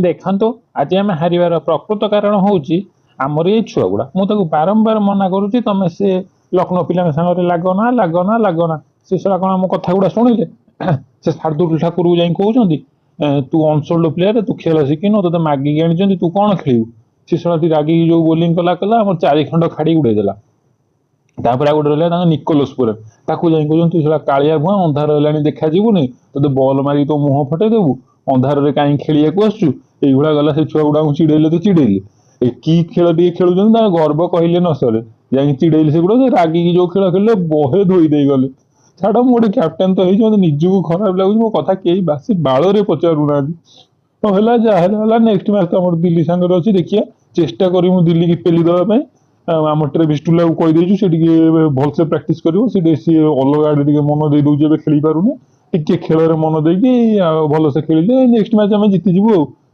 ଦେଖନ୍ତୁ, ଆଜି ଆମେ ହାରିବାର ପ୍ରକୃତ କାରଣ ହେଉଛି ଆମର ଏଇ ଛୁଆଗୁଡ଼ା। ମୁଁ ତାକୁ ବାରମ୍ବାର ମନା କରୁଛି, ତମେ ସେ ଲକ୍ଷ୍ନୌ ପିଲାଙ୍କ ସାଙ୍ଗରେ ଲାଗନା, ଲାଗନା, ଲାଗନା। ସେ ଶଳା କ'ଣ ଆମ କଥା ଗୁଡ଼ା ଶୁଣିଲେ? ସେ ଶାର୍ଦୁଲ ଠାକୁରକୁ ଯାଇ କହୁଛନ୍ତି, ତୁ ଅନସୋଲ୍ଡ ପ୍ଲେୟାର, ତୁ ଖେଳ ଶିଖିନୁ, ତୋତେ ମାଗିକି ଆଣିଛନ୍ତି, ତୁ କ'ଣ ଖେଳିବୁ? ସେ ଶଳା ରାଗିକି ଯୋଉ ବୋଲିଂ କଲା କଲା, ଆମର ଚାରି ଖଣ୍ଡ ଖାଡ଼ି ଉଡ଼େଇ ଦେଲା। ତାପରେ ଆଉ ଗୋଟେ ରହିଲା ତାଙ୍କ ନିକୋଲସ୍ ପୁରନ, ତାକୁ ଯାଇ କହୁଛନ୍ତି, ତୁ ଶଳା କାଳିଆ ଭୁଆଁ, ଅନ୍ଧାର ହେଲାଣି ଦେଖାଯିବୁନି, ତୋତେ ବଲ୍ ମାରିକି ତୋ ମୁହଁ ଫଟେଇ ଦେବୁ, ଅନ୍ଧାରରେ କାହିଁ ଖେଳିବାକୁ ଆସୁଛୁ? ଏଇଭଳିଆ ଗଲା। ସେ ଛୁଆ ଗୁଡ଼ାଙ୍କୁ ଚିଡେଇଲେ ତ ଚିଡେଇଲେ। ଏ କି ଖେଳ ଟିକେ ଖେଳୁଛନ୍ତି, ତାଙ୍କ ଗର୍ବ କହିଲେ ନ ସରେ। ଯାଇକି ଚିଡେଇଲେ ସେଗୁଡ଼ା, ସେ ରାଗିକି ଯୋଉ ଖେଳ ଖେଳିଲେ, ବହେ ଧୋଇ ଦେଇଗଲେ। ଛାଡ଼, ମୁଁ ଗୋଟେ କ୍ୟାପ୍ଟେନ ତ ହେଇଛି, ମତେ ନିଜକୁ ଖରାପ ଲାଗୁଛି। ମୋ କଥା କେହି ବାସି ବାଳରେ ପଚାରୁନାହାନ୍ତି। ହଉ, ହେଲା, ଯାହା ହେଲା ହେଲା। ନେକ୍ସଟ ମ୍ୟାଚ୍ ତ ଆମର ଦିଲ୍ଲୀ ସାଙ୍ଗରେ ଅଛି, ଦେଖିବା। ଚେଷ୍ଟା କରିବୁ ଦିଲ୍ଲୀକି ପେଲି ଦେବା ପାଇଁ। ଆଉ ଆମ ଟ୍ରେଭିସ୍ ଟୁଲାକୁ କହିଦେଇଛୁ, ସେ ଟିକେ ଭଲସେ ପ୍ରାକ୍ଟିସ କରିବ। ସେ ଟିକେ, ସିଏ ଅଲଗା ଆଡ଼େ ଟିକେ ମନ ଦେଇ ଦଉଛି, ଏବେ ଖେଳି ପାରୁନି। ଟିକେ ଖେଳରେ ମନ ଦେଇକି ଆଉ ଭଲସେ ଖେଳିଲେ ନେକ୍ସଟ ମ୍ୟାଚ୍ ଆମେ ଜିତିଯିବୁ ଆଉ।